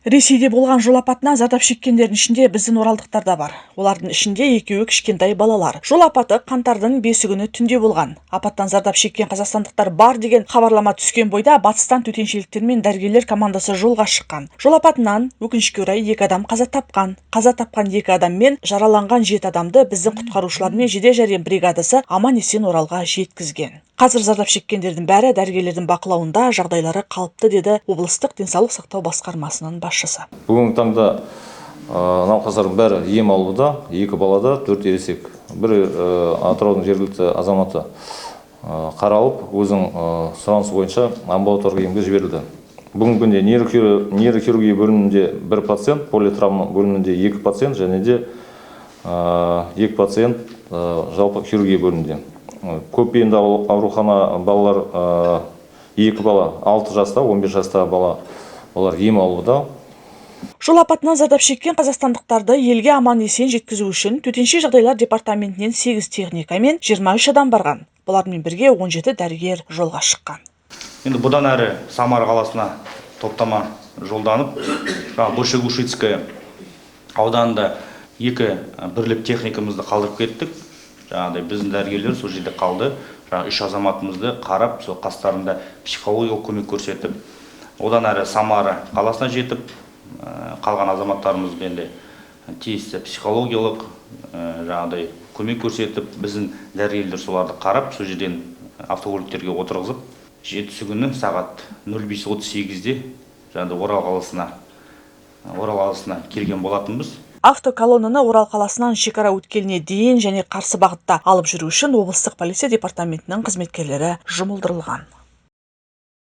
Ресейде болған жол апатынан зардап шеккендердің ішінде біздің оралдықтар да бар. Олардың ішінде екеуі кішкентай балалар. Жол апаты қаңтардың 5-і күні түнде болған. Апаттан зардап шеккен қазақстандықтар бар деген хабарлама түскен бойда батыстан төтеншеліктер мен дәрігерлер командасы жолға шыққан. Жол апатынан, өкінішке орай, екі адам қаза тапқан. Қаза тапқан екі адам мен жараланған жеті адамды біздің құтқарушылар мен жедел жәрдем бригадасы аман есен Оралға жеткізген. Қазір зардап шеккендердің бәрі дәрігерлердің бақылауында, жағдайлары қалыпты, деді облыстық денсаулық сақтау басқармасының басшысы. Бүгінгі таңда науқастардың бәрі ем алуда: екі балада, төрт ересек. Бір Атыраудың жергілікті азаматы қаралып, өзінің сұранысы бойынша амбулаторлық емге жіберілді. Бүгінгі күнде нейрохирургия бөлімінде бір пациент, политравма бөлімінде екі пациент және де екі пациент жалпы хирургия бөлімінде. Көпбейінді аурухана балалар, екі бала, 6 жаста, 11 жастағы бала, олар ем алуда. Жол апатынан зардап шеккен қазақстандықтарды елге аман есен жеткізу үшін төтенше жағдайлар департаментінен 8 техника мен 23 адам барған. Бұлармен бірге 17 дәрігер жолға шыққан. Енді бұдан әрі Самара қаласына топтама жолданып, жаңағы Большеглушицкая ауданында екі бірлік техникамызды қалдырып кеттік. Жаңағыдай біздің дәрігерлер сол жерде қалды. Жаңағы үш азаматымызды қарап, сол қастарында психологиялық көмек көрсетіп, одан әрі Самара қаласына жетіп, қалған азаматтарымызбен де тиісті психологиялық жаңағыдай көмек көрсетіп, біздің дәрігерлер соларды қарап, сол жерден автокөліктерге отырғызып, 7-сі күні сағат 05:38-де жаңағыдай Орал қаласына келген болатынбыз. Автоколоннаны Орал қаласынан шекара өткеліне дейін және қарсы бағытта алып жүру үшін облыстық полиция департаментінің қызметкерлері жұмылдырылған.